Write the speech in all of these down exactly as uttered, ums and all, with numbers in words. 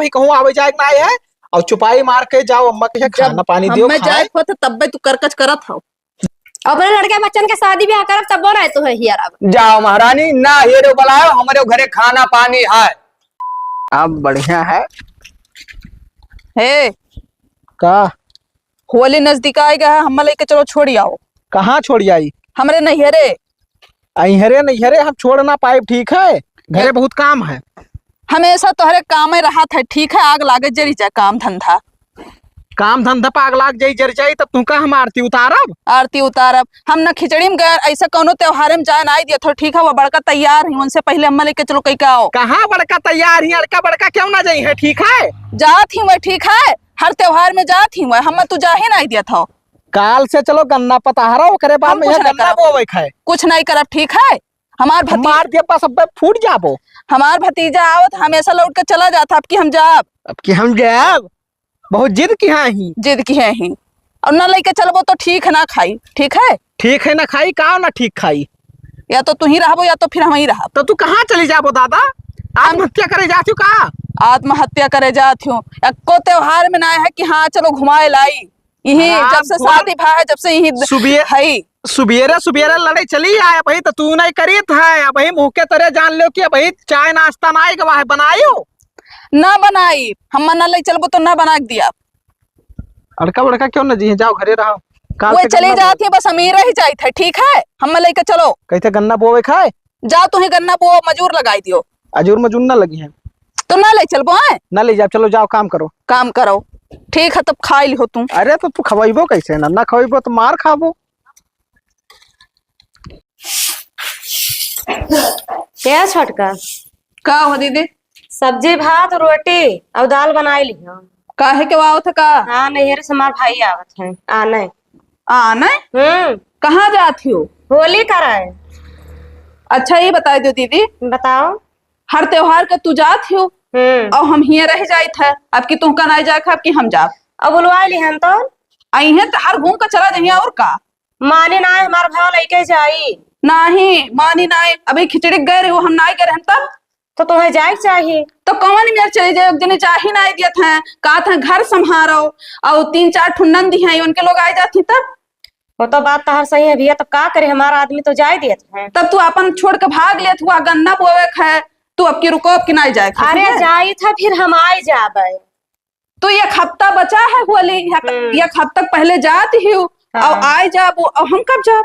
भाई कहूँ आवे जाए के नाहीं है, और चुपाई मार के जाओ, अम्मा के जब खाना पानी दियो, हमें खाए। जाए को तो तब्बे तू करकच करत हो। अपने लड़के बच्चन के शादी ब्याह करब, तब बोला है तू है हियर आवे। जाओ महारानी, ना हेरो बुलाओ, हमरे घरे खाना पानी है। अब बढ़िया है। हे। का? होली नजदीक आए गया है, हम्मा लइके चलो छोड़ी आओ। कहाँ छोड़ी आई? हमरे नैहरे। अइहरे नैहरे हम छोड़ ना पाइब, ठीक है? घरे ए- बहुत काम है। हमेशा तोहरे कामे रहत है, ठीक है? आग लागे जरी जाए काम धंधा। काम धंधा पे आग लाग जाई, जर जाई, तब तुमका हम आरती उतारब? आरती उतारब? हम न खिचड़ी में गए, ऐसे कौनो त्योहारे में जाए ना दियत हो, ठीक है? वो बड़का तैयार ही, उनसे पहले हम्मा लइके चलो कहीं का आओ। कहाँ बड़का तैयार ही? अड़का बड़का क्यों ना जाई है, ठीक है? जात ही वह, ठीक है? हर त्योहार में जात ही वह, हम्मा तू जा ही ना दियत हो। काल से चलो गन्ना पताहरा, ओकरे बाद हम में कुछ यहाँ नहीं गन्ना करब। बोवे खाए। कुछ नहीं करब, ठीक है? हमार हम भती- मार दिया बस, अब फूट जाबो। हमार भतीजा आवत, हमेशा लौट के चला जात, अब की हम जाब। अब की हम जाब, बहुत जिद की है ही। जिद की है ही। और ना लइके चलबो तो ठीक है, ना खाई, ठीक है? ठीक है, ना खाई, का ना ठीक खाई? या तो तू ही रहबो या तो फिर हम ही रहब। तो तू कहाँ चली जाबो दादा? हम आत्महत्या करे जात हो का? आत्महत्या करे जात हो। एको त्योहार में ना है कि हाँ चलो घुमाए लाई। यही हराम जब से खोर। शादी भा है, जब से यही द-, सुबे-, है। सुबेरे सुबेरे लड़े चली आए, अबही तो तू नहीं करीत है, अबही मुँह के तरे जान लो कि अबही चाय नाश्ता ना आए गवा है, बनायो? ना बनाई, हम ना ले चलबो तो ना बना के दिया। अड़का बड़का क्यों ना जी, जाओ घरे रहो। काल वो से चली गन्ना जात बोवे। है, बस हम ही रह जाइत है, ठीक है? हम लइके चलो। कहते गन्ना बोवे खाए? जा तू ही गन्ना बो, मजूर लगाई दियो। अजूर मजूर ना लगी है। तो ना ले चलबो, हैं? ना ले जाओ, चलो जाओ काम करो। काम करो। ठीक है, तब खाई लिहो तू। अरे तो तू खवाइबो कैसे ना, ना खवाइबो तो मार खाबो। क्या छोटका? का हो दीदी? सब्जी भात रोटी और दाल बनाई लिहो। काहे के आवत है का? हाँ, नैहरे से हमार भाई आवत है, आने। आने? हम्म। कहाँ जात हो? होली कराए। अच्छा, ये बताई दो दीदी। बताओ। हर त्योहार के तू जात हो हम्म। और हम हियाँ रह जाइत है, अब की तुहका नाई जाए, अब की हम जाब। अब बुलवा लिहन तो। अइहें तो हर घूम के चला जइहें और का? मानी नाई, हमार भाव लइके जाई। नाही, मानी नाई। अभी खिचड़ी गए रहे, वो हम नाई गए रहन तब। तो तुम्हें जाए के चाहिए। तो कौन मेर चली जाए, एक जने जा ही नाई दियत हैं, कहत हैं घर संभारो, और तीन चार ठुन्नन दी हैं, उनके लोग आए जाती तब। वो तो बात तहार सही है भैया, तब का करे, हमारा आदमी तो जाए दियत है। तब तू अपन छोड़ के भाग लेत हुआ, गन्ना बोवे के है, तू अब की रुको, अब की नाई जाए के है, अरे ठीक है? जाई था, फिर हम आए जाबे। तो एक हफ्ता बचा है होली, एक, हम्म। एक हफ्ता पहले जात ही हूँ, हाँ। और आए जाबो, और हम कब जाब?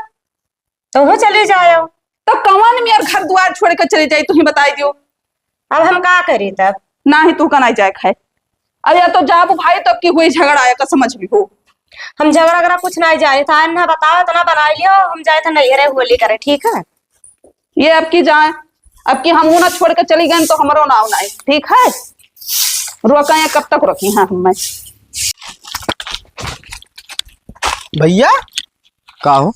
तो हूँ चली जाओ। तो कौन मेर घर द्वार छोड़ के चली जाई, तू ही बताई दियो। अब हम का करी तब? ना ही तू का नाई जाए खाए। अब या तो जाबो भाई, तो अब की हुई झगड़ा आया का समझ में हो। हम झगड़ा करा कुछ नाई जाए था, ना बताओ, इतना बनाई लियो, हम जाए थे नैहरे होली करे, ठीक है? ये अब की जाए, अब की हमहू ना छोड़ के चली गए तो हमरो नाव नाई, ठीक है? रोका या कब तक रोकी, हाँ, हम मैं। भैया, का हो?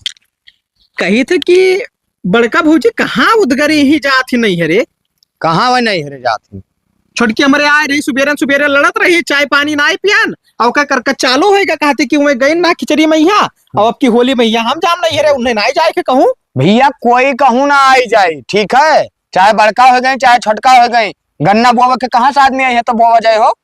कही थे कि बड़का भौजी कहाँ उदगरी ही जात ही नैहरे? कहाँ वह नैहरे जात ही? छोटकी हमरे आए रही सुबेरन सुबेरे लड़त रही, चाय पानी नाई पियन, और का करकच चालू होएगा, कहते कि उन्हें गई ना खिचड़ी मैया, और अब की होली मैया हम जाम नैहरे, उन्हें नाई जाए के कहूँ। भैया कोई कहूँ ना आई जाए, ठीक है, चाहे बड़का हो गए चाहे छोटका हो गए, गन्ना बोवे के कहाँ से आदमी आई है तो बोवा जाए हो।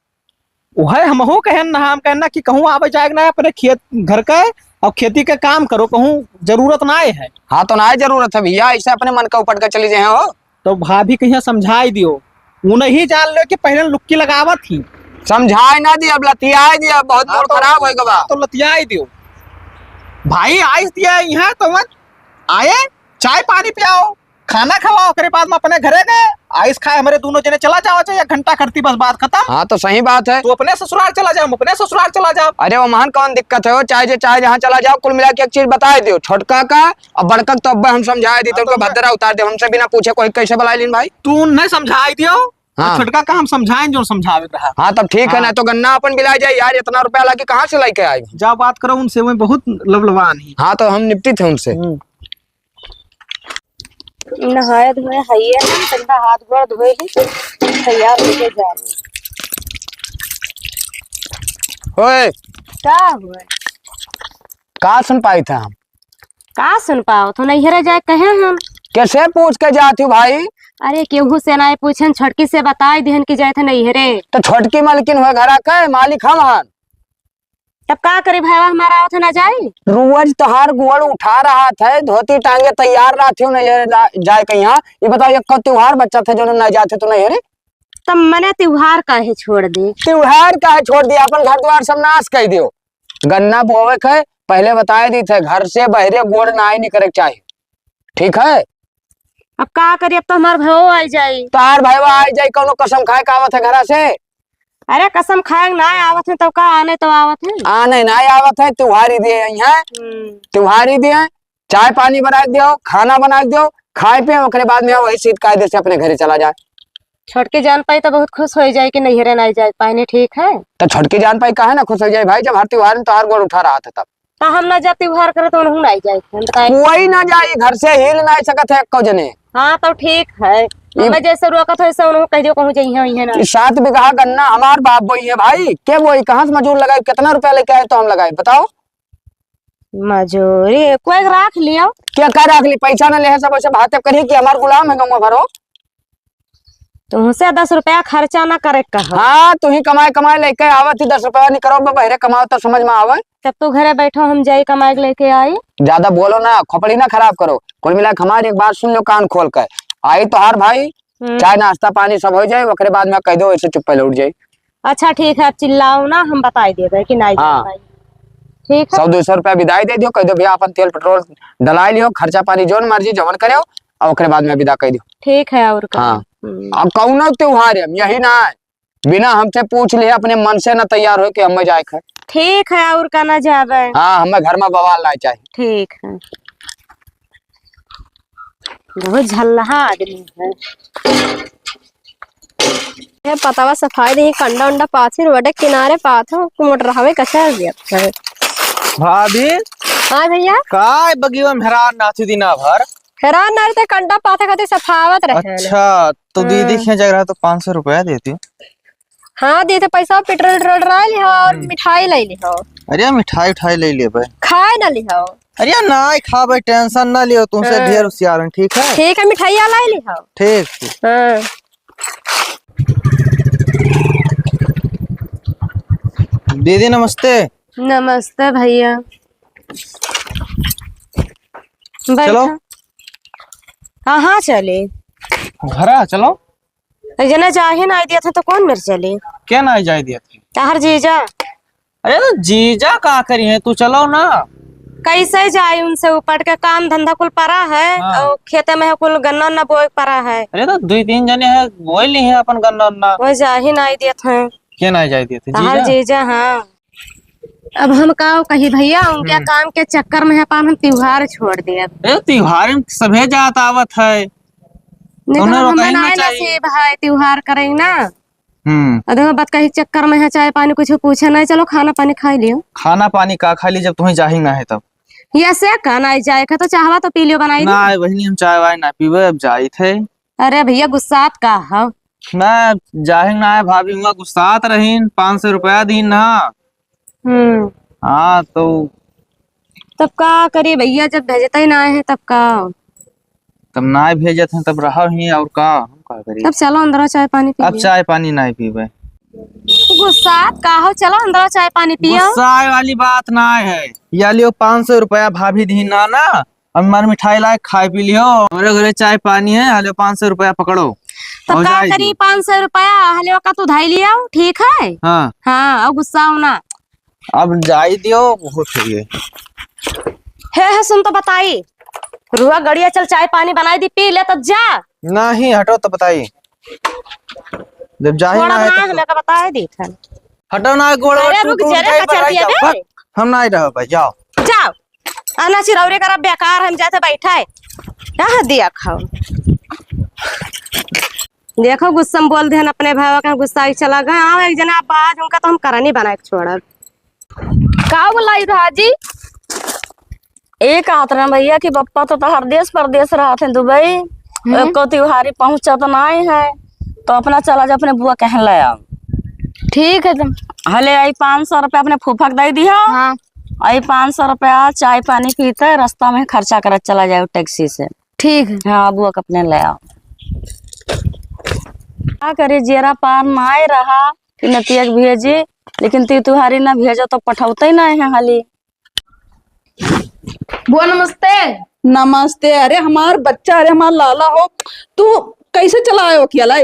वह हमहू कहन ना, हम कहन ना कि कहूँ आवे जाए के ना अपने खेत घर का, और खेती का काम करो, कहूँ जरूरत ना है। हाँ, तो ना जरूरत है भैया, ऐसे अपने मन का उपट के चली जाए हो। तो भाभी कहिया समझाई दियो, वो नहीं जान लो कि पहले लुक्की लगावत ही। समझाए ना दिया, अब लतियाए दिया, बहुत हाँ, मूड तो खराब होएगा बा। तो लतियाए दियो। भाई आइस दिया यहाँ तो मत आए, चाय पानी पियाओ, खाना खवाओ, ओकरे बाद में अपने घरे गए, आइस खाए, हमरे दोनों जने चला जाओ, चाहे एक घंटा करती बस, बात खत्म। हाँ, तो सही बात है। तू अपने ससुराल चला जा, हम अपने ससुराल चला जाब। अरे, वो महान कौन दिक्कत है, वो चाहे जे चाहे जहाँ चला जाओ, कुल मिला के एक चीज बताए दियो, छोटका का और बड़का का तो अब हम समझाए दी, हाँ, तो तो उनका मैं भद्दरा उतार दे, हमसे बिना पूछे कोई कैसे बुला लीन भाई? तू उन्हें समझाए दियो, हाँ। छोटका का हम समझाएं जो समझावे के रहा। हाँ, तब ठीक है हाँ। ना, तो गन्ना अपन बिला जाए यार, इतना रुपया लाके कहाँ से लेके आए? जा बात करो उनसे, वो बहुत लवलवान ही। हाँ, तो हम निपटी थे उनसे। हम्म। नहाए धोए हइये ना, तनिका हाथ गोड़ धोए ही, तैयार होके जाए। ओए। का हुआ? का सुन पाई था हम? का सुन पाओ? तो नैहरे जाए कहे हम। कैसे पूछ के जात हूँ भाई? अरे, केहू से नाहीं पूछन, छोटकी से बताइ दिहन कि जाइत है नैहरे। तो छोटकी मालकिन हुए घरा के, मालिक हम हन। तब का करी भाईवा, हमार आवत है ना जाई? रोज तोहार गोड़ उठा रहत है, धोती टांगे तैयार रहत हो नैहरे जा-, जाए के यहाँ। ये बताओ, एक त्योहार बच्चा थे जो ना जाते तो नैहरे? तब मने त्योहार काहे छोड़ दे? त्योहार काहे छोड़ दिया? अपन घर द्वार सब नाश कर दियो। गन्ना बोवे के पहले बताए दी थे, घर से बहरे गोड़ नाई निकरे के चाही, ठीक है? अब का करी, अब तो हमार भाईवा आई जाई। तोहार भाईवा आई जाई, कौनो कसम खाए का आवत है घरा से? अरे कसम खाए ना आवत है, तब का आने तो आवत है। आने ना आवत है, त्योहारी दे आई है, हम्म। त्योहारी दे, चाय पानी बनाइ दियो, खाना बनाइ दियो, खाए पिए, ओकरे बाद में वही सीध कायदे से अपने घरे चला जाए। छोटकी जान पाई तो बहुत खुश होइ जाए कि नैहरे नाई जाए पाइने, ठीक है? तो छोटकी जान पाई काहे ना खुश होइ जाए भाई, जब हर त्योहार में तोहार गोड़ उठा रहत है तब। तो हम ना जा त्योहार करे तो उनहू नाई जाए, हम बताए। कोई ना जाए, घर से हिल नाई सकत है एको जने। हाँ तो ठीक है, ये हमें जैसे रोकत है, वैसे उनहू कह दियो, कहूँ जइहे, वइहे ना। ये सात बीघा गन्ना हमार बाप बोई है भाई, के बोई, कहाँ से मजूर लगाए, कितना रुपया लेके आए तो हम लगाए, बताओ? मजूरी कोई राख लियो। क्या का राख ली? पैसा न लेहे सब ऐसे बातें करी कि हमार गुलाम है गंवा भरो। तुमसे दस रुपया खर्चा ना करे कहो। हाँ, तू ही कमाए कमाए लेके आवत ही, दस रुपया निकरो बहरे कमाओ तो समझ में आवे। तब तू घरे बैठो, हम जाई कमाए के लेके आई। ज्यादा बोलो ना, खोपड़ी ना खराब करो। कुल मिला के हमारी एक बात सुन लो कान खोल के। आई तोहार भाई, हम्म। चाय नाश्ता पानी सब होइ जाए, ओकरे बाद में कह दो ऐसे चुप्पे लौट जाए। अच्छा ठीक है, अब चिल्लाओ ना, हम बताई देबे कि नाई हाँ। जाए पाई। ठीक है। सौ दो सौ रुपया विदाई दे दियो, कह दो भैया अपन तेल पेट्रोल डलाई लियो, खर्चा पानी जौन मर्जी जवन करे हो, और ओकरे बाद में विदा कह दियो। ठीक है, और का? हाँ। हम्म। अब कौनो त्योहार है, यही ना है, बिना हमसे पूछ लिए अपने मन से ना तैयार हो कि हमें जाए खाए। ठीक है, और का ना जाबे। हाँ, हमें घर में बवाल ना चाहिए। ठीक है। बहुत झल्लहा आदमी है। ये पतवा सफाई दे, कंडा उंडा पाथी रोड के किनारे पाथो, मोटरहवे कचर दिया है। भाभी। हाँ भैया। काय बगिया में हेरान नाथी दिना भर? हेरान ना रहते, कंडा पाथे खातिर सफावत रहे। अच्छा, तो दीदी हाँ। के जगह तो पाँच सौ रुपया देती। हाँ, दी थे पैसा, पेट्रोल, पेट्रोल डरा लिहो और हम्म। मिठाई ले लिहो। अरे, मिठाई, उठाई ले लेबे। खाए ना लिहो। अरे, ना खाबे, टेंशन ना लियो, तुमसे हाँ। ढेर होशियार हैं, ठीक है? ठीक है, मिठाइया ले लिहो। ठीक, ठीक। हाँ। दीदी, नमस्ते। नमस्ते, भैया। बैठो। चलो। कहाँ चले? घरा चलो। जना जाहे ना दिया था तो कौन मेर चले? क्या ना जाए दिया था? तहर जीजा। अरे तो जीजा का करी है, तू चलो ना। कैसे जाए उनसे उपट के, काम धंधा कुल परा है हाँ। और खेते में है कुल गन्ना उन्ना बोए परा है। अरे तो दो तीन जने हैं, बोए ली हैं अपन गन्ना उन्ना। वो जाहे ना दिया था। क्या ना जाए दिया था? तहर जीजा? जीजा, हाँ। अब हम का कही भैया, उनके हम्म। काम के चक्कर में है पान हम त्योहार छोड़ दिए। ए, त्योहार में सभे जात आवत है। लेकिन उन्हें अब हमें रोकही ना ना चाहिए। नसीब है त्योहार करें ना। हम्म। और देखो, बात कही चक्कर में है, चाय पानी कुछ पूछे नहीं, चलो खाना पानी खाई लियो। खाना पानी का खाई ली जब तुम्हें जाही ना है तब? ये से का ना जाए का तो चाहवा तो पी लियो बनाई ना। बहिनी, हम चाय वाय ना पीबे, अब जाई थे। अरे भैया, गुस्सात का हो? ना, जाहिर ना है भाभी, हुआ गुस्सात रहीन, पाँच सौ रुपया दीन ना। हम्म। हाँ, तो तब का करी भैया, जब भेजते ही ना है, तब का? तब ना भेजत हैं, तब रहो ही, और का, हम का करी? तब चलो अंदर चाय पानी पी अब लियो। चाय पानी ना पीबे। गुस्सात का हो, चलो अंदर चाय पानी पियो। गुस्साए वाली बात ना है, या लियो पाँच सौ रुपया भाभी दीन ना, ना, अब मार मिठाई लाए, खाए पी लियो। हमरे घरे चाय पानी है, हले पाँच सौ रुपया पकड़ो। तो और का जाए करी, दियो। पाँच सौ रुपया हले का तू धाई लियो, ठीक है? हाँ। हाँ, और गुस्साओ ना। अब जाए दियो, बहुत है ये। हे, हे, सुन तो बताई, रुआ गड़िया चल, चाय पानी बनाई दी, पी ले तब जा। नहीं, हटो तो बताई। जब जाही थोड़ा ना है ना तो हले का बताए दी था। हटो ना, गोड़ अरे टूट रुक टूट जा रे, जाए, कचर बनाई दिया जाओ। बे। बक, हम नहीं रहो भाई, जाओ। जाओ। आना चिरौरे करा बेकार, हम जाते बैठा है। कहाँ दिया खाओ। देखो गुस्सा में बोल देहन अपने भाई का, गुस्सा ही चला गया। आओ एक जना आप आज उनका तो हम करनी बना के छोड़ब। का बोलाई रहा जी? ए कहत रहे भैया कि पप्पा तो तहर देश परदेश रहत हैं दुबई, हम्म। एको त्योहारी पहुँचत नाई है, तो अपना चला जा अपने बुआ कहे ले आओ। ठीक है तुम। हले आई पाँच सौ रुपया अपने फूफा के दे दिया। हाँ। आई पाँच सौ रुपया चाय पानी पीते रास्ता में खर्चा करत चला जाओ टैक्सी से। ठीक है। हाँ, बुआ के अपने ले आओ। का करे, जियरा पार नाय रहा कि नतिया के भेजी, लेकिन ती तुहारी ना भेजो तो पठौते ही नाय है हाली। बुआ नमस्ते। नमस्ते। अरे हमार बच्चा, अरे हमार लाला हो, तू कैसे चला आयो अकेला?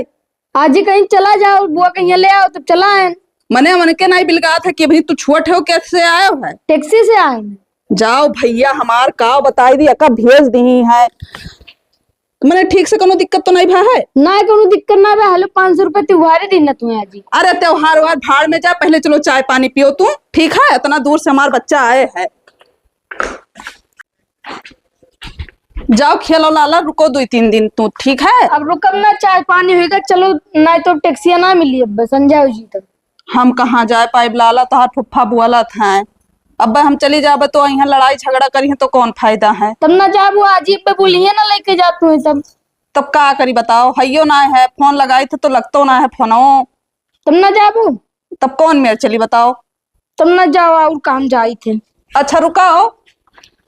आजी कहीं चला जाओ, बुआ कहीं ले आओ तब चला आए। मने मन के नाई बिलगात है कि अभी तू छोट हो, कैसे आयो है? टैक्सी से आए हैं। जाओ भैया, हमार का बताई दी, अका भेज दी है। मने ठीक से कोनो दिक्कत तो नाई भा है? ना, कोनो दिक्कत ना बा। हलो, पाँच सौ रुपया त्योहारे दिन ना तुम्हें आजी। अरे त्योहार व्योहार भाड़ में जा, पहले चलो चाय पानी पियो तू, ठीक है? इतना दूर से हमार बच्चा आए है। जाओ खेलो लाला, रुको दुई तीन दिन तू, ठीक है? अब रुकब ना, चाय पानी होइगा, चलो, नाई तो टैक्सिया ना मिली अब संजय जी तक। हम कहाँ जाए पाइब लाला, तोहार फुफ्फा बोलत हैं। अब हम चली जाबे तो यहाँ लड़ाई झगड़ा करी हैं तो कौन फायदा है? तब ना जाबू, आजी पे बोलिए ना लेके जा तू तब। तब का करी बताओ, हइयो ना है, फोन लगाई थे तो लगतो ना है फोनो। तब ना जाबू। तब कौन मेर चली बताओ? तब ना जाओ, और काम जाई थे। अच्छा रुकाओ,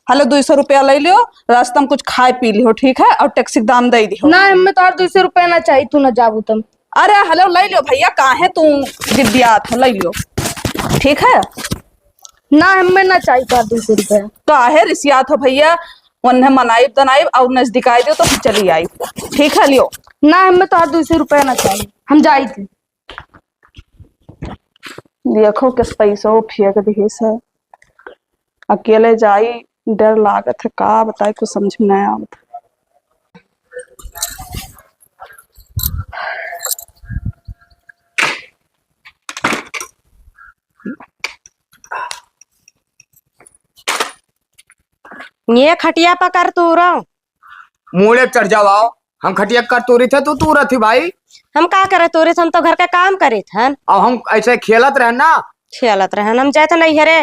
हलो दुई सौ रुपया ले लियो, रास्ता में कुछ खाए पी लियो, ठीक है? और टैक्सी के दाम दे दियो। ना, हमें तो और दुई सौ रुपया ना चाहिए, तू ना जाबू तब। अरे हलो ले लियो भैया, काहे तू जिद्दियात हो, ले लियो, ठीक है? ना, हमें ना चाहिए तो और दुई सौ रुपया। काहे रिसियात हो भैया, उन्हें मनाइब दनाइब और नजदीक आए दियो तो हम चली आई, ठीक है? लियो। ना, हमें तो और दुई सौ रुपया ना चाहिए, हम जाई थे। देखो किस पैसो फेंक दिहिस है। अकेले जाई, डर लागत है, का बताई, कुछ समझ में नहीं आवत है। ये खटिया पकड़ तू रो। मूड़े चढ़ जाओ, आओ। हम खटिया कर तूरी थे, तू तूरत ही भाई। हम का करे तूरी थे, हम तो घर का काम करे थे। अब हम ऐसे खेलत रहे ना। खेलत रहे, हम जाए थे नैहरे।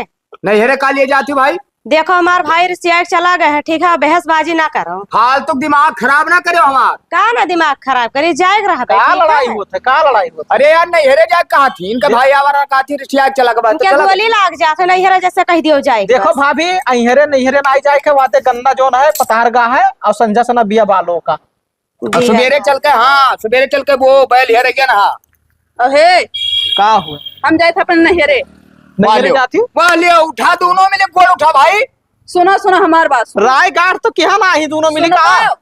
नैहरे का लिए जाती भाई? देखो, हमार भाई रिसिया के चला गए हैं, ठीक है, बहसबाजी ना करो। फालतू दिमाग खराब ना करो हमार। का ना दिमाग खराब करी, जाए के रहा था, का ठीक लड़ाई है? होत है, का लड़ाई होत है? अरे यार, नैहरे जाए कहा थी, इनका ये भाई आवारा कहा थी, रिसिया के चला गया, तो इनके चला गोली लाग जात है, नैहरे जैसे कह दियो जाए के देखो बस। भाभी, अइहरे नैहरे ना आई जाए के वाते गन्ना जोन है, पतार गा है, और संजा सना बिया बालो का। और जी सुबेरे है। चल के, हाँ, सुबेरे चल के वो बैल हेरे गया ना, हाँ। अहे, का हुआ? हम जाए थे अपन नैहरे। नैहरे वाह लियो। जाती हूँ? वाह लियो, उठा दोनों मिले गोड़ उठा भाई। सुनो, सुनो, हमार बात सुनो। राय गाड़ तो किहा ना ही दोनों मिले सुनो का? तो,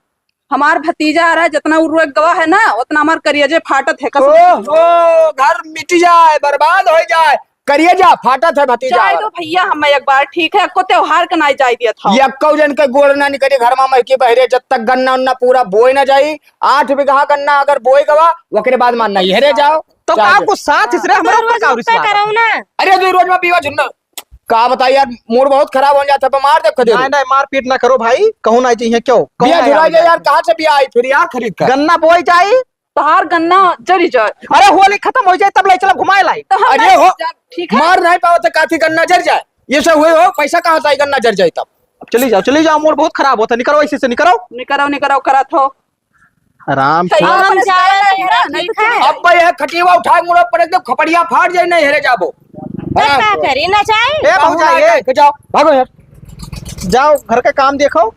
हमार भतीजा आ रहा है, जितना उर्वक गवा है ना, उतना हमार करियजे फाटत है, कसम से। ओहो, घर मिट जाए, बर्बाद हो जाए, करियजा फाटत है भतीजा। जाए दो भैया, हम एक बार, ठीक है, को त्योहार का नाई जाए दिया था। यक्को जन के गोड़ ना निकली घर मा, महकी बहरे, जब तक गन्ना उन्ना पूरा बोए ना जाई। आठ बीघा गन्ना अगर बोए गवा, ओकरे बाद मा नैहरे जाओ। तो का जाए दो। गुस्सा, तीसरे हमरे ऊपर का गुस्सा? करो ना। अरे, दो रोज मा बीवा झुन्ना। का बताई यार, मूड बहुत खराब हो जाता है, मार दे कदे। नहीं, नहीं, मारपीट ना करो भाई, कहूँ ना चाहिए क्यों? कहूँ बिया ना झुरा जाए यार, कहाँ से बिया आई फिर यार खरीद कर? गन्ना बोई जाई, तोहार गन्ना जरी जाए। अरे होली खत्म हो जाए तब ले चला घुमाए लाई। तो हम अरे ना हो, जा-, ठीक है? मार नहीं पावत है, काथी गन्ना जर जाए। ये सब हुए हो, पैसा कहाँ से आई गन्ना जर जाए तब? अब चली जाओ, चली जाओ, मूड बहुत खराब होता है, निकरो ऐसे से निकरो। निकरो, निकरो, करत हो। आराम से। सही हम बात है, जा रहे हैं, नहीं ठीक है? ठीक है। अब भाई है खटिया उठा के मुड़ा पड़े तो खपड़िया फाट जाए, नहीं हेरे जाबो। तो का करी ना जाए? ए, भागो भौजाई, ना, ए। जाओ, भागो यार। जाओ, घर का काम देखो।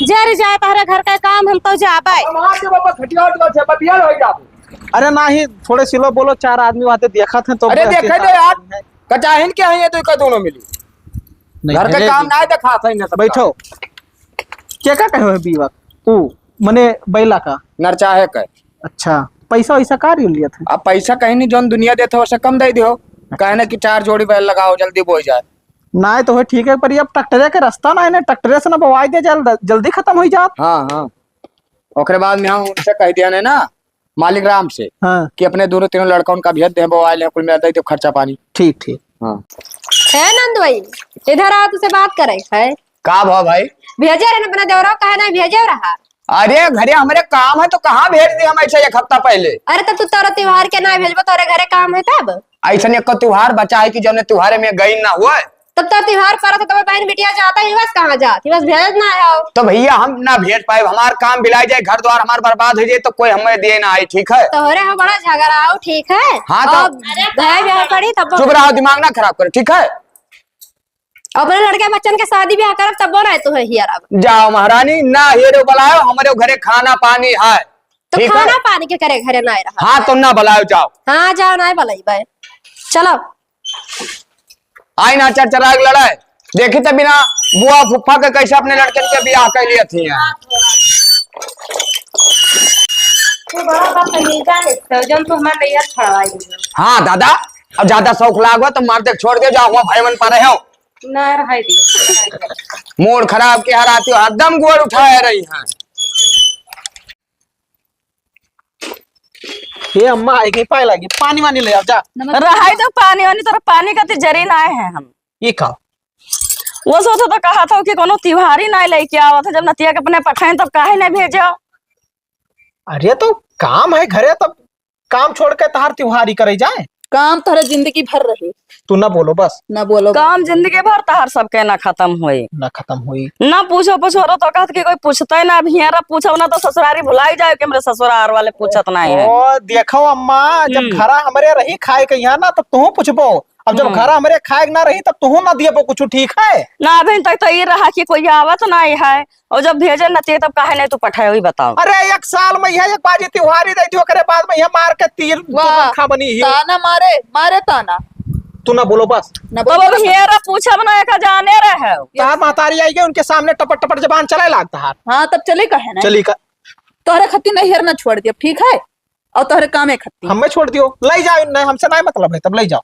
जर जाए तहरे घर का काम, हम तो जाबे। अब हमार के बाबा खटिया उठा से बतिया हो जाबो। अरे नाही, थोड़े सिलो बोलो, चार आदमी वाते देखत हैं तो अरे बस देखे के दे यार, कचाहिन के हैं ये तो का दोनों मिली। नहीं, घर का अरे काम ना देखा था इन्हें सबका। बैठो। के का कहे हो बीवा? ऊ, मने बैला का? नरचाहे का। अच्छा, पैसा वैसा का रियो लिया था? अब पैसा कहीं नहीं, जौन दुनिया देत है, वैसे कम दे दियो। काहे ना कि चार जोड़ी बैल लगाओ, जल्दी बोई जाए। नाहीं तो है, ठीक है, पर ये अब ट्रैक्टरे के रास्ता ना है ना, ट्रैक्टरे से ना बोवाई दे, जल्द, जल्दी खत्म हो जात। हाँ, हाँ। ओकरे बाद में हम उनसे कह दिया ने ना, मालिक राम से, हाँ। कि अपने दोनों तीनों लड़का उनका भेज दे, बोवाई ले, कुल मिला दे, तो खर्चा पानी। ठीक, ठीक। हाँ। ए नंद भाई, इधर आ, तुझसे बात करे है। का भा भाई? भेजे रहे ना अपना देवरा, काहे ना भेजे रहा? अरे घरे हमरे काम है तो कहाँ भेज दे हम ऐसे एक हफ्ता पहले? अरे तब तू तोरा त्योहार के ना भेजबो, तोरे घरे काम है तब? ऐसन एक त्योहार बचा है कि जौने त्योहारे में गई ना हुआ। तब तो त्योहार परत है, तब बहन बिटिया जाता ही बस कहाँ जात ही बस भेजत ना है। तो भैया हम ना भेज पाए, हमार काम बिलाई जाए, घर द्वार हमार बर्बाद हो जाए तो कोई हमें दिए ना आए, ठीक है? तोहरे हो बड़ा झगड़ा हो, ठीक है? हाँ तो अब भाई ब्याह पड़ी तब चुप रहो, दिमाग ना खराब करो, ठीक है? अपने लड़के बच्चन के शादी ब्याह करब तब ना तू है हियर अब। जाओ महारानी, ना हेरो बुलाओ, हमरे घरे खाना पानी है। तो ठीक है। खाना पानी के करे घरे नाय रहा हाँ, है। तो ना बुलायो, जाओ। हाँ, जाओ, नाय बुलाइबे। चलो। आई ना चरचराग लड़ाए। देखी त बिना बुआ फुफ्फा के कैसे अपने लड़कन के बियाह कर लिए थी हैं। तू बड़ा बदतमीजा है, तो जौन तू हमार नैया छड़वाई दियो। हाँ दादा, अब ज्यादा शौक लागो तो मार दे, छोड़ दे, जाओ, वहाँ भाई मन पर रहो। ना रहाई दियो। मूड खराब के हराती हो, हरदम गोड़ उठाए रही हैं। हे अम्मा, आई गई पाए लागी, पानी वानी ले आओ जा। नमस्ते। रहाई दो पानी वानी, तोरा पानी का तो जरी ना आए हैं हम। ये का? वो सो तो, तो कहा था कि कोनो त्योहारी ना लेके आवत है, जब नतिया के अपने पठाएं तब काहे ना भेजो? अरे तो काम है घरे, तब काम छोड़ के तहार त्योहारी करे जाए। काम तोहरे जिंदगी भर रही। तू ना बोलो बस। ना बोलो। काम जिंदगी भर तहार सबके ना खत्म होई। ना खत्म होई। ना पूछो, पूछो रो तो कहत कि कोई पूछते ना, अब हियारा पूछो ना तो ससुरारी भुलाई जाए कि हमरे ससुरार वाले पूछत ना है। ओ, देखो अम्मा, जब हम्म। घरा हमरे रही खाए के यहाँ ना, तब तुहू पूछबो। अब जब हम्म। घरा हमरे खाए के ना रही, तब तुहू ना दियबो कुछ, ठीक है? ना, अभी तक तो ये रहा कि कोई आवत ना है, और जब भेजे नतिया तब काहे नहीं तू पठाए, वही बताओ। अरे, एक साल में यह एक बाजी त्योहारी दे दियो, ओकरे बाद में यह मार के तीर वाह, खा बनी ही। ताना मारे, मारे ताना। तू ना बोलो बस। ना तब बोलो अब बस। हेरा पूछब ना, एका जाने रहे। तार महतारी आई गई, उनके सामने टपट टपट जबान चले लागता है। हाँ, तब चली काहे ना? चली का? तोहरे खत्ती नहीं हेरना छोड़ दिया, ठीक है? और तोहरे कामे खत्ती। हमें छोड़ दियो, ले जाओ, नहीं, हमसे नहीं मतलब है, तब ले जाओ।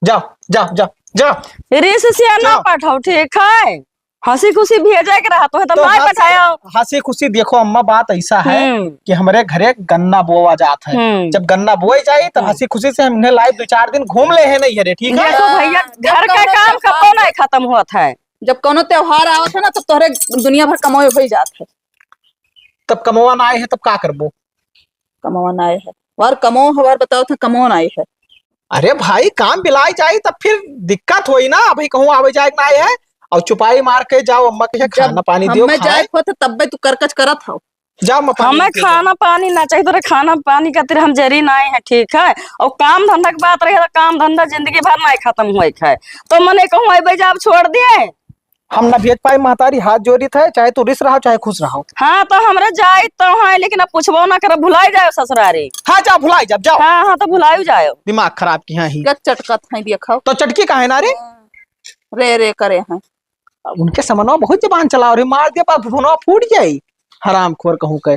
जाओ, जाओ, जाओ, जाओ। रिस से ना जाओ। पठाओ, ठीक है? हँसी खुशी भेजे के रहत है, तब तो ना हँसी, पठायो। हँसी खुशी देखो अम्मा, बात ऐसा है हम्म। कि हमरे घरे गन्ना बोवा जात है। हम्म। जब गन्ना बोए जाई, तब हम्म। हँसी खुशी से हम इन्हें लाइव दो चार दिन घूम ले है नहीं हरे, ठीक है? देखो भैया, हाँ, जब घर का कौनो काम त्योहार कबो नहीं खत्म होत है। जब कौनो त्योहार आवत है ना, तब तोहरे दुनिया भर कमाई हो ही जात है। तब कमवा ना आए है, तब का करबो? कमवा ना आए है। और कमो हमार बताओ था, कमवा ना आए है। अरे भाई, काम बिलाई जाई, तब फिर दिक्कत होई ना। अभी कहूँ आवे जाए के ना आए है, और चुपाई मार के जाओ, अम्मा के जब खाना पानी दियो, हमें खाए। जाए को तो तब भी तू करकच करत हो। जाओ, अम्मा, पानी हमें दे दो। खाना पानी ना चाहिए, तोरे खाना पानी खातिर हम जरी ना आए हैं, ठीक है? और काम धंधा की बात रही तो काम धंधा जिंदगी भर ना खत्म होए के है, तो मने कहूँ, "अबे जा, अब छोड़ दिए।" हम ना भेज पाई महतारी, हाथ जोड़ी थे, चाहे तू रिस रहो, चाहे खुश रहो। हाँ, तो हमरा जाए तो है, लेकिन अब पूछबो ना करब, भुलाई जाओ ससुरारी। हाँ, जाओ, भुलाई जाओ, जाओ। हाँ, हाँ, तो भुलायु जाओ। दिमाग खराब की हाँ ही। गच चटकत है, देखो। तो चटकी काहे ना रे? रे रे करे हैं। उनके समनवा बहुत जबान चलाओ रे, मार दे, पर फोनवा फूट जाई। हरामखोर कहूँ के।